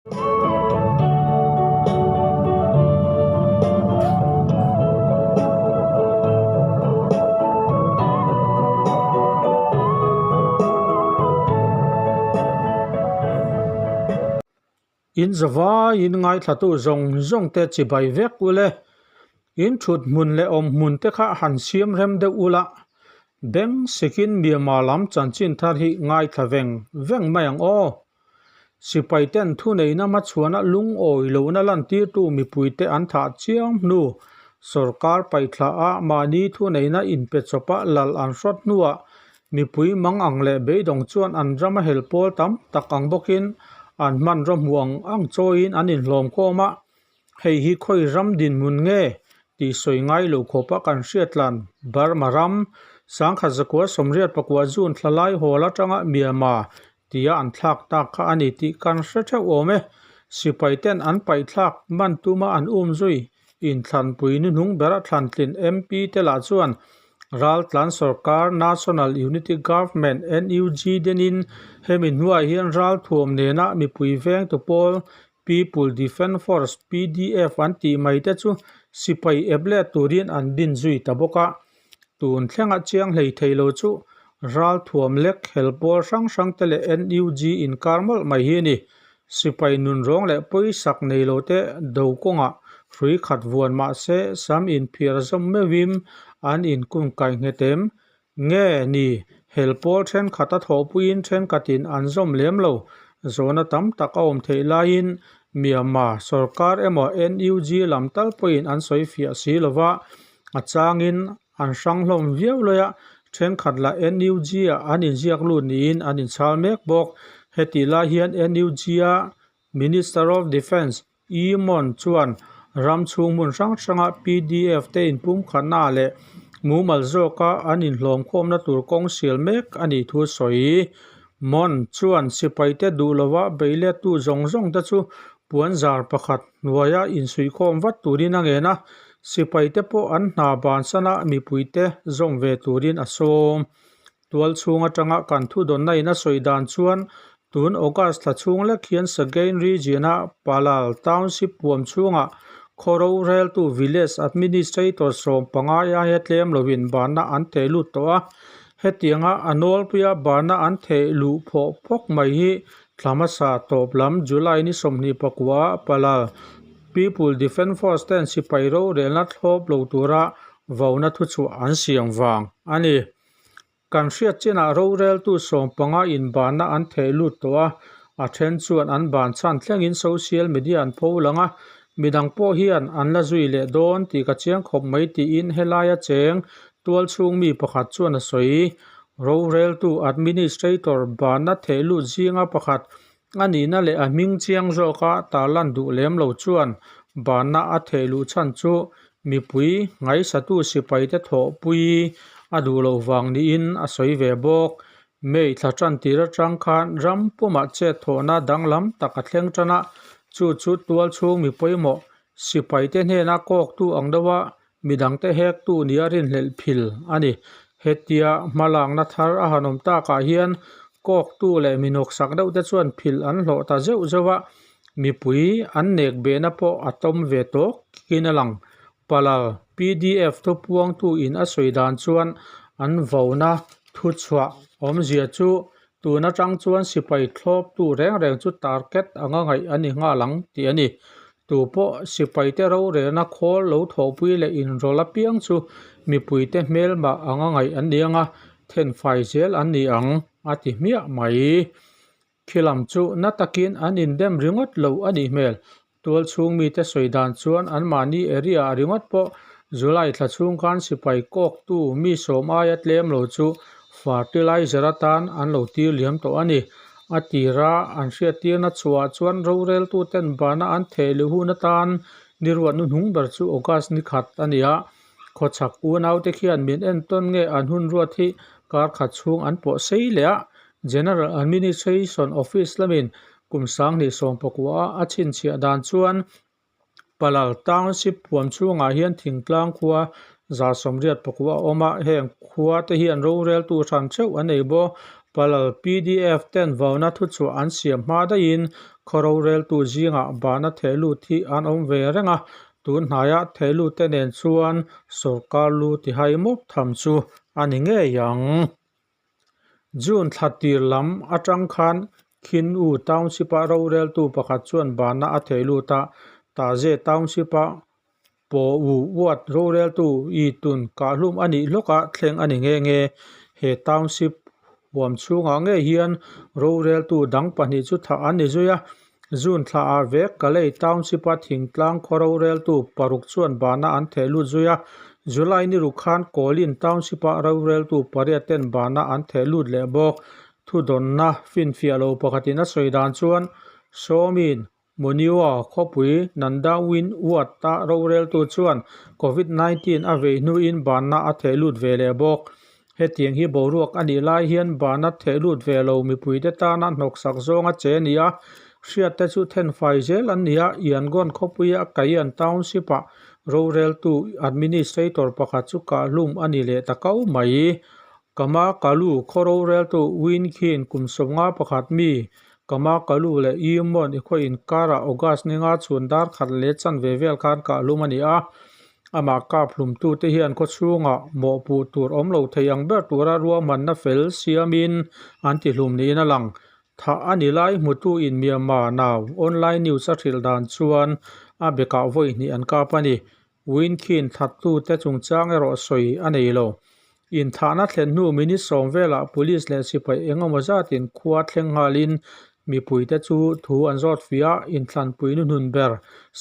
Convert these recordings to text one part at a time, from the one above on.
In zavaiin ngaithlatu zawng zawng te chibai vek ule. In thut hmun leh awm hmun te kha han siam rem deuh ula. Beng sikin Myanmar lam chanchin thar hi ngaithla veng veng mai ang aw. Sipai ten thuneihna hmachhuana lungawi lohna lantirtu mipuite an thah chiang hnu, sorkar paihthla a mahni thuneihna inpe chawpa lal an hrawt hnuah mipui mang ang leh beidawng chuan an rama hel pawl tam tak ang bawkin an hmanraw hmuh ang ang chawiin an inhlawm khawm a, hei hi khawi ram dinhmun nge tih sawi ngai lo khawpa kan hriatlan Burma ram sangkhat zakua sawmriat pakua June thla lai hawl atanga Myanmar tia an thlak tak kha a ni tih kan hre theuh awm e. Sipai ten an paih thlak man tuma an um zui inthlanpui nuhnung bera thlantlin MP te lah chuan Raltlan Sorkar National Unity Government, NUG, denin hemi hnuai hian ralthuam nena mipui vengtu pawl People Defence Force, PDF, an tih mai te chu sipai ep let turin an din zui ta bawk a. Tun thlenga chiang hlei thei lo chu ralthuam lek hel pawl hrang hrang te leh NUG inkar mawlh mai hi a ni. Sipai nun rawng leh pawisak nei lo te do kawngah hrui khat vuan mah se sam inphiar zawm meuhim an inkun kai nghet em? Nge ni, hel pawl thenkhat a thawhpuiin thenkhatin an zawm lem lo. Zawhna tam tak a awm theih laiin Myanmar sorkar emaw NUG lam tal pawhin an sawi fiah si lo va, A changin an hrang hlawm viau lai a, thenkhat lah NUG ah an inziak lut niin an inchhal mek bawk. Hetih lai hian NUG a Minister of Defence E Mon chuan ram chhung hmun hrang hranga PDF te inpumkhatna leh mumal zawka an inhlawmkhawmna tur kawng sial mek a nih thu sawi. Mon chuan sipaite duh lova beilettu zawng zawng te chu puanzar pakhat hnuaia insuihkhawm vat turin a ngen a, sipaite pawh an hna bansana mipuite zawm ve turin a sawm. Tual chhung atanga kan thudawnna in a sawi dan chuan tun August thla chhung lek hian Sagain region-a Palal Township puam chhungah khaw roreltu Village Administrator 15 aia tlem loin banna an theh lut tawh a, hetianga a nawlpuia banna an theh luh phawh phawk mai hi Thla hmasa tawp lam July ni 29 ah Palal People Defence Force ten sipai rorelna thlawp lo tura vauna thuchhuah an siam vang a ni. Kan hriat chinah roreltu 15 inbanna an theh lut tawh a, a then chuan an ban chhan thlengin social media an pho lang a, midang pawh hian an la zui leh dawn tih ka chiang khawp mai tiin helaia cheng tualchhung mi pakhat chuan a sawi. Roreltu Administrator banna theh lut zinga pakhat a nihna leh a hming chiang zawka tarlan duh lem lo chuan banna a theh luh chhan chu mipui ngaihsatu sipaite thawhpui a duh loh vang niin a sawi ve bawk. May thla tan tir atang khan ram pumah chet thawhna danglam tak a thleng tan a, chu chu tual chhung mi pawimawh sipaite hnena kawktu ang deuha Midangte hektu nia rinhlelh phil a ni. Hetia hmalakna thar a han awm takah hian kawktu leh minawksak deuhte chuan phil an hlawh ta zeuh zeuh a, mipui an nek behna pawh a tawm ve tawk in a lang. Palal pdf thupuangtu in a sawi dan chuan an vona thuchhuah awmzia chu tun atang chuan sipai thlawptu reng reng chu target anga ngaih a ni nghal ang tih a ni. Tu pawh sipaite rorelna khawl lo thawhpui leh inrawlh apiang chu mipuite hmelmah anga ngaih an ni ang a, thenfai zel an ni ang, a ti hmiah mai. Khilam chu na takin an indem ringawt lo a nih hmel. Tual chhung mite sawi dan chuan anmahni area ah ringawt pawh July thla chhung khan sipai kawktu mi sawm aia tlem lo chu fertilizer atan an lo tir liam tawh a ni. A tira an hriattirna chhuah chuan roreltuten bana an theh leh hun atan ni ruat hnuhnung ber chu August ni khat a ni a. Khawchhak unaute khian min entawn nge an hun ruat hi kar khat chhung an pawh sei leh a. General Administration Office lamin kum 2019 a chhinchhiah dan chuan Palal Township huam chhungah hian thingtlang khua 184 a awm a, heng khua te hian roreltu hran theuh an nei bawk. Palal pdf ten vauna thuchhuah an siam hma daihin khaw roreltu zingah bahna theh lut hi an awm ve reng a, tun hnaia theh lutte nen chuan sawrkar lu tihai mawp tham chu a ni ngei ang. June thla tir lam atang khan Khin-U Township-a roreltu pakhat chuan bahna a theh lut a, Taze Township-a Paw U Uat roreltu i tun kahhlum a nih hlawkah thleng a ni nghe nghe. He township huam chhungah ngei hian roreltu dang pahnih chu thah an ni zui a. June thlaah vek Kalay Township-a thingtlang khaw roreltu paruk chuan bahna an theh lut zui a. July ni ruk khan Kawlin Township-a roreltu pariat ten bahna an theh lut leh bawk. Thudawnna finfiah lo pakhatin a sawi dan chuan Sawmin Monywa khawpui Nandawin Ward-a roreltu chuan Covid 19 a vei hnuin banna a theh lut ve leh bawk. Hetiang hi boruak a nih lai hian banna theh lut ve lo mipuite tana hnawksak zawnga che ni a, hriatte chu thenfai zel an ni a, Yangon khawpuia Kayan Township-ah roreltu administrator pakhat chu kahhlum a ni leh ta kau mai. Kama Kalu khaw roreltu Win Khin kum 51 mi Kama Kalu leh I Mon i khaw inkarah August ninga chhun dar khat leh chanve vel khan kahhlum a ni a. Amah kap hlumtute hian khaw chhungah mawhpuh tur awm lo thei ang ber tura ruahmanna fel siamin an tihlum niin a lang. Thah a ni lai hmutu in Myanmar Now online news a hrilh dan chuan a bekah vawi hnih an kap a ni. Winkhin thattute chungchang erawh sawi a nei lo. Inthahna thlen hnu minute sawm velah police leh sipai eng emaw zatin khua thleng nghalin mipuite chu thu an zawt fih a, inthlanpui nuhnun ber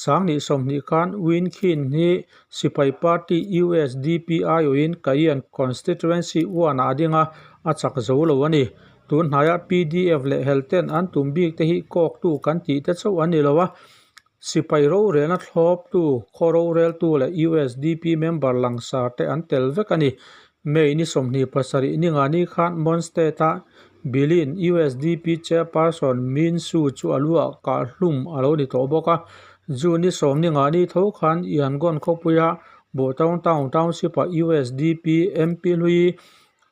Sanghnih 20 khan Winkhin hi sipai party USDP aiawhin Kayan constituency one-ah a ding a, a chak zo lo a ni. Tun hnaiah PDF leh helten an tum bik te hi kawktu kan tih te chauh an ni lo a, Sipai rorelna thlawptu, khaw roreltu leh USDP member langsar te an tel vek a ni. May ni 27 ningani khan Mon State-a Bilin USDP chairperson Min Su chu a luah kahhlum a lo ni tawh bawk a. June ni 14 tho khan Yangon khawpuia Bawhtaung Town Township-a USDP MP hlui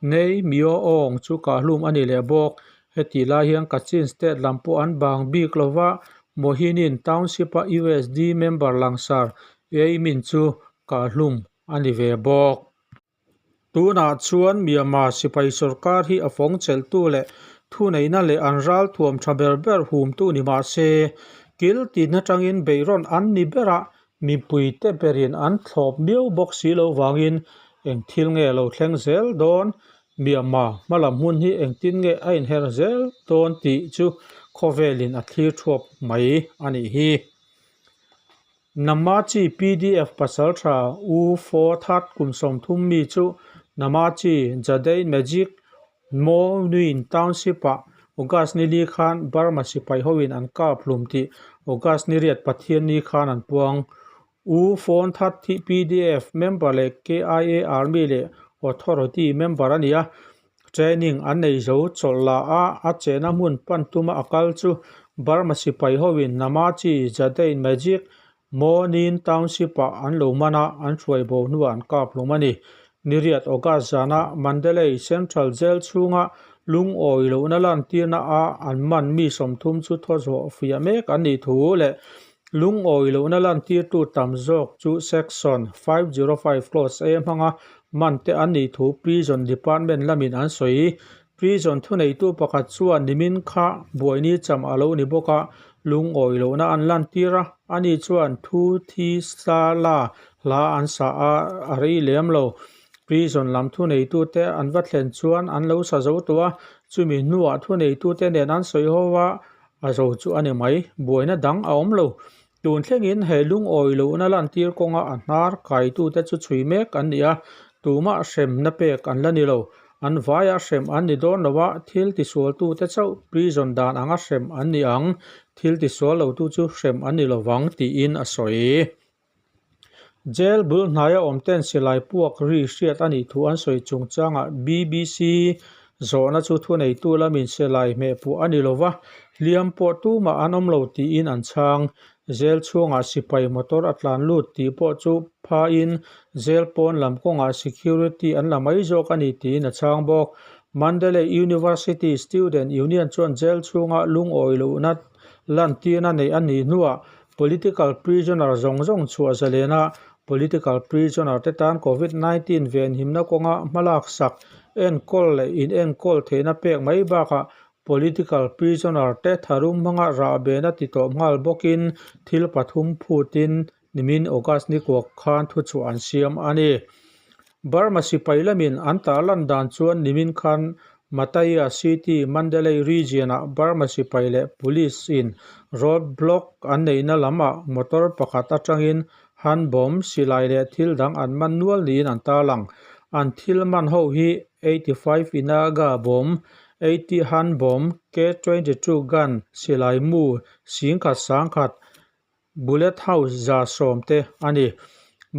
Nei Myo Aung chu kahhlum a ni leh bawk. Hetih lai hian Kachin State lam pawh an bang bik lo va, Mohinin Township-a USD member langsar Ei Min chu kahhlum a ni ve bawk. Tunah chuan Myanmar sipai sorkar hi a fawng chelhtu leh thuneihna leh an ralthuam tha ber ber humtu ni mah se, kil tin atangin beihrawn an ni ber a, Mipuite berin an thlawp miau bawk si lo vangin eng thil nge lo thleng zel dawn? Myanmar hmalam hmun hi engtin nge a inher zel dawn tih chu khawvelin a thlir thuap mai a nih hi. Namachi pdf pasaltha U Phaw That kum 30 mi chu Namachi Jadein Magic Mo Nuin Township-ah August ni li khan Burma sipai hoin an kap hlum tih August ni riat Pathianni khan an puang. U Phone That hi pdf member leh KIA Army leh Authority member a ni a, training an nei zo chawlh la a, a chehna hmun pan tuma a kal chu Burma sipai hoin Namachi Jadein Magic Mawnin Township-ah an lo man a, an hruai bo hnuah an kap hlum a ni. Niriat August zana Mandalay Central Jail chhunga lungawi lohna lantirna a an man mi 30 chu thaw zawh fiah mek an nih thu leh lungawi lohna lantirtu tam zawk chu Section 505 Clause A hmanga man te an nih thu Prison Department lamin an sawi. Prison thuneitu pakhat chuan nimin kha buaini cham a lo ni bawk a, lungawi lohna an lantir a, ani chuan thu thi sa la hla an sa a, a rei lem lo. Prison lam thuneitute an va thlen chuan an lo sa zo tawh a, chumi hnuah thuneitute nen an sawi ho a, a zo chu a ni mai, buaina dang a awm lo. Tun thlengin he lungawi lohna lantir kawnga a hnar kaitute chu chhui mek an ni a, tumah hremna pek an la ni lo. An vaia hrem an ni dawn lo a, thil tisualtute chauh prison dan anga hrem an ni ang, thil tisual lotu chu hrem an ni lovang tiin a sawi. Jail bul hnaia awmten silai puak ri hriat a nih thu an sawi chungchangah BBC zawhna chu thuneitu lamin silai hmehpuh a ni lova, hliam pawh tumah an awm lo tiin an chhang. Jail chhungah sipai motor a tlan lut tih pawh chu phain jail pawn lam kawngah security an la mai zawk a ni tiin a chhang bawk. Mandalay University Student Union chuan jail chhunga lungawi lohna lantirna neih a nih hnuah political prisoner zawng zawng chhuah zalena political prisoner te tan Covid 19 venhimna kawnga hmalak sak enkawl leh inenkawl theihna pek mai bakah political prisoner te tharum hmanga rahbehna ti tawp nghal bawkin thil pathum phutin nimin August ni kuak khan thuchhuah an siam a ni. Burma sipai lamin an tarlan dan chuan nimin khan Mataya City, Mandalay Region-ah Burma sipai leh Police in road block an neihna lamah motor pakhat atangin hand bomb, silai leh thil dang an man nual niin an tarlang. An thil man ho hi 85 Inaga bomb, 80 hand bomb, K22 gun, silai mu, singkhat sangkhat, Bullet House 10% te a ni.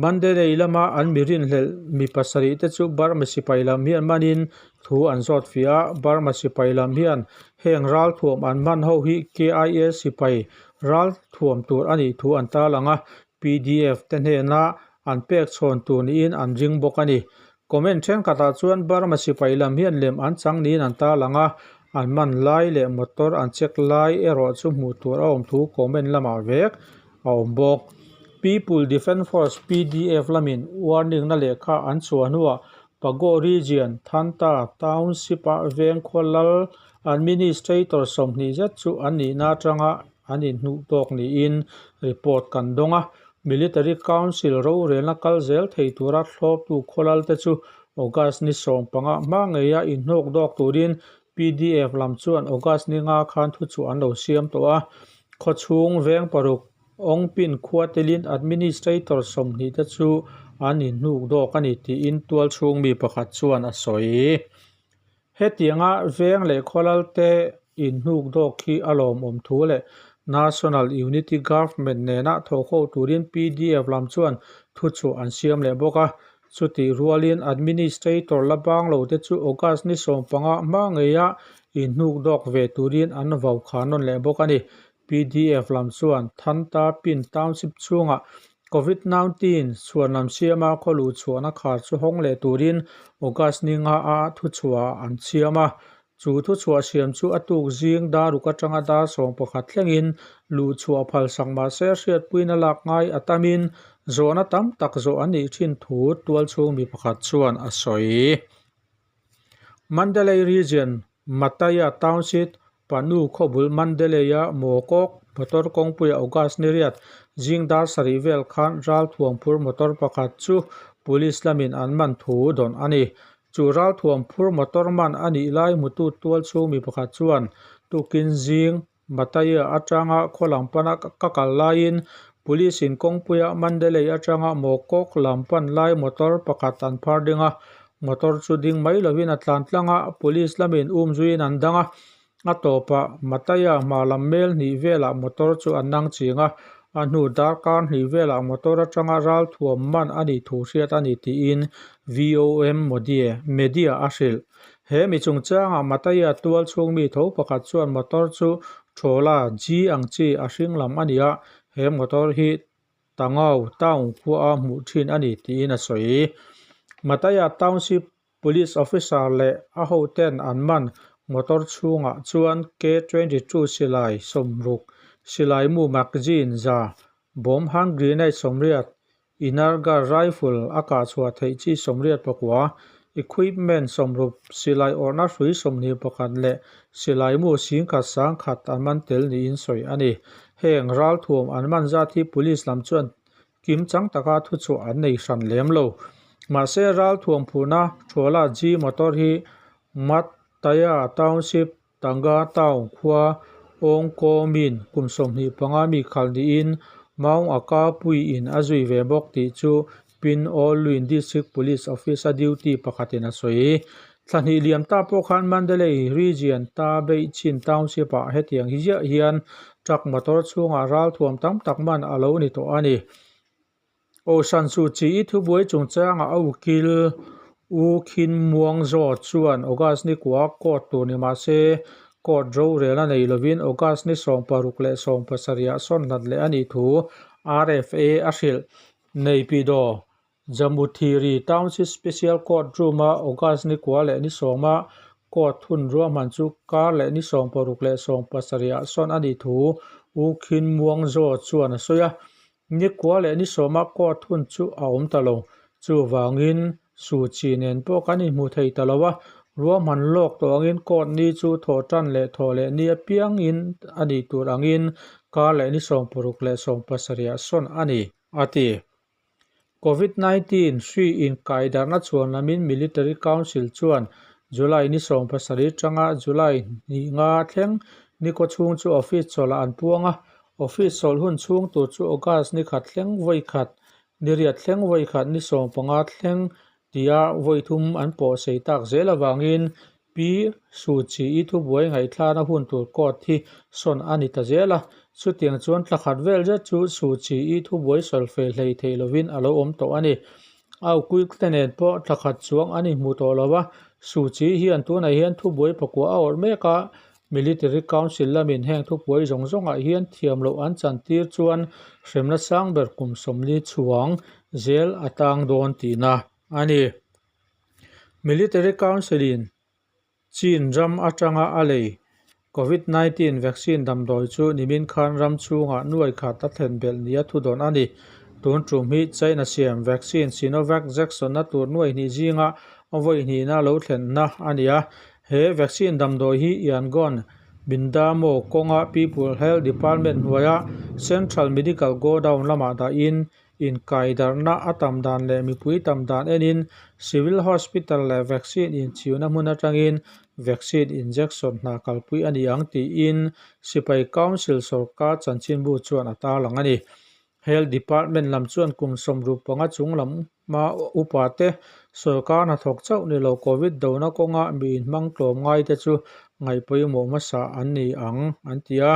Mandalay lama an mi rinhlelh mi pasarih te chu Burma sipai lam hian manin thu an zawt fiah a, Burma sipai lam hian heng ralthuam an hman ho hi KIA sipai ralthuam tur a nih thu an tarlang a, pdf te hnena an pek chhawn tur niin an ring bawk a ni. Comment thenkhatah chuan Burma sipai lam hian lem an chang niin an tarlang a, an man lai leh motor an check lai erawh chu hmuh tur a awm thu comment lamah vek a awm bawk. People Defence Force, pdf, lamin warning na lehkha an chhuah hnuah Pago Region, Thanta Township-a veng khaw lal administrator 20 zet chu an nihna atanga an inhnuh tawk niin report kan dawng a. Military Council rorelna kal zel thei tura thlawptu khawlal te chu August ni 15 hma ngeia inhnawk dawk turin pdf lam chuan August ni nga khan thuchhuah an lo siam tawh a. Khawchhung veng paruk Ongpin khua telin administrator 20 te chu an inhnuk dawk a ni tiin tualchhung mi pakhat chuan a sawi. Hetianga veng leh khawlal te inhnuk dawk hi a lawmawm thu leh National Unity Government nena thawkho turin pdf lam chuan thuchhuah an siam leh bawk a. Chutih rualin administrator la bang lo te chu August ni 15 hma ngeia inhnuk dawk ve turin an vau khan nawn leh bawk a ni. Pdf lam chuan Thanta Pin Township chhungah Covid 19 chhuan lam siama khaw luh chhuahna khar chu hawng leh turin August ni nga a thuchhuah an siam a. Chu thuchhuah siam chu a tuk zing daruk atanga dar 11 thlengin luh chhuah phal sak mahse hriatpuina lak ngai a tamin zawhna tam tak zawh an nih thin thu tualchhung mi pakhat chuan a sawi. Mandalay Region, Mataya Township, Panu khawbul Mandalay-a Mawkawk motor kawngpuia August ni riat zing dar sarih vel khan ralthuam phur motor pakhat chu police lamin an man thu dawn a ni. Chu ralthuam phur motor man a nih lai hmutu tualchhung mi pakhat chuan tukin zing Mataya atanga khaw lam pana ka kal laiin police in kawngpuia Mandalay atanga Mawkawk lam pan lai motor pakhat an phar ding a. Motor chu ding mai lovin a tlan tlang a, police lamin um zuiin an dang a. A tawpah Mataya hma lam mel hnih velah motor chu an nang ching a, a hnu darkar hnih velah motor atanga ralthuam man a nih thu hriat a ni tiin VOM Media a hrilh. He mi chungchangah Mataya tualchhung mi tho pakhat chuan motor chu Thola G ang chi a hring lam a ni a, he motor hi Tangau town khua a hmuh thin a ni tiin a sawi. Mataya Township Police officer leh a hoten an man motor chhungah chuan K22 silai 60, silai mu magazine 100, bomb hand grenade 80, Inarga rifle a kah chhuah theih chi 89, equipment 60, silai awrhna hrui 21 leh silai mu 10,100 an man tel niin sawi a ni. Heng ralthuam an man zat hi police lam chuan kim chang taka thuchhuah an nei hran lem lo. Mahse ralthuam phurna Thola G motor hi Mataya Township Tanga Town khua Awng Kaw Min kum 25 mi khal niin Maung a ka pui in a zui ve bawk tih chu Pin O Lwin District Police Office a duty pakhatin a sawi. Thlahnih liam ta pawh khan Mandalay Region ta Beichin Township ah hetiang hi ziah hian truck motor chhungah ralthuam tam tak man a lo ni tawh a ni. Aw San Suu Kyi thubuai chungchangah a ukil U Khin Muang Zaw chuan August ni kua court tur ni mahse court rorel a nei lovin August ni 16 leh 17 ah sawn hlat leh a nih thu RFA a hrilh. Naypyidaw Jamuthiri Township Special Court Room-a August ni kua leh ni 10 a. Court hun ruahman chu kar leh ni 16 leh 70 ah sawn a nih thu U Khin Muang Zaw chuan a sawi a. Ni kua leh ni sawma court hun chu a awm ta lo. Chuvangin Suu Kyi nen pawh kan inhmu thei ta lo a, ruahman lawk tawh angin court ni chu thawh tan leh thawh leh ni apiangin a nih tur angin kar leh ni 16 leh 70 ah sawn a ni, a ti. Covid 19 hri inkaidarhna chhuan lamin Military Council chuan July ni 17 tanga July hnih nga thleng ni kaw chhung chu office chawlhah an puang a, office chawlh hun chhung tur chu August ni khat thleng vawi khat, ni riat thleng vawi khat, ni 15 thleng tia vawi thum an pawh sei tak zel avangin Pi Suu Kyi-i thubuai ngaihthlana hun tur court hi sawn a ni ta zel a. Chutiang chuan thla khat vel zet chu Suu Kyi-i thubuai sawlfel hlei theih lovin a lo awm tawh a ni. Au Kuik te nen pawh thla khat chuang an inhmu tawh lo va, Suu Kyi hian tunah hian thubuai pakua a awrh mek a, Military Council lamin heng thubuai zawng zawngah hian thiam loh an chantir chuan hremna sang ber kum 40 chhuang zel a tang dawn tihna a ni. Military Council-in Chin ram atanga a lei Covid 19 vaccine damdawi chu nimin khan ram chhungah nuai khat a thlen belh nia thudawn a ni. Tun tum hi China siam vaccine Sinovac Jackson-a tur nuai hnih zinga a vawi hnihna lo thlenna a ni a. He vaccine damdawi hi Yangon, Bindamo kawnga People Health Department hnuaia Central Medical Godown lamah dahin Inkaidarhna a tam dan leh mipui tam dan enin Civil Hospital leh vaccine inchiuna hmun atangin vaccine injection hna kalpui a ni ang tiin Sipai Council sawrkar chanchinbu chuan a tarlang a ni. Health Department lam chuan kum 65 chung lama upa te sawrkar hnathawk chauh ni lo Covid dona kawnga mi inhmang tlawm ngai te chu ngaihpawimawh hmasa an ni ang an ti a.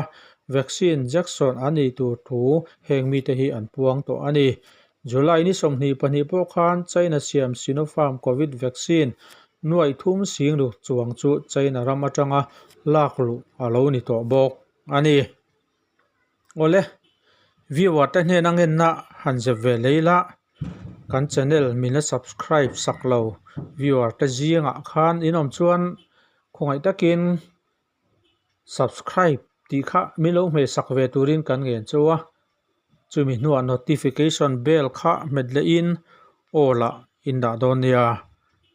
Vaccine Jackson a nih tur thu heng mite hi an puang tawh a ni. July ni 22 pawh khan China siam Sinopharm Covid vaccine nuaih thum sing ru chuang chu China ram atanga lak luh a lo ni tawh bawk a ni. Awle, viewer te hnena ngenna han zep ve lei la, kan channel min la subscribe sak lo viewer te zingah khan in awm chuan khawngaih takin Subscribe tih kha min lo hmeh sak ve turin kan ngen chauh a, chumi hnuah notification bell kha hmet lehin all ah in dah dawn nia.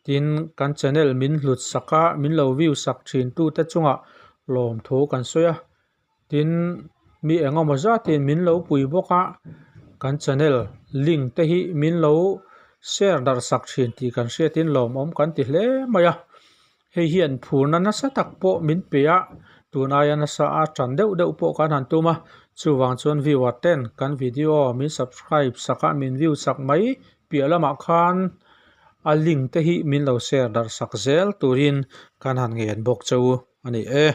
Tin, kan channel min hlut sak a, min lo view sak thin tute chungah lawmthu kan sawi a. Tin, mi eng emaw zatin min lo pui bawk a, kan channel link te hi min lo share darh sak thin tih kan hriatin lawmawm kan ti hle mai a. Hei hian phurna nasa tak pawh min pe a, tun aia nasa a tan deuh deuh pawh kan han tum a, chuvang chuan viewer ten kan video min subscribe sak a, min view sak mai piah lamah khan a link te hi min lo share darh sak zel turin kan han ngen bawk che u a ni e.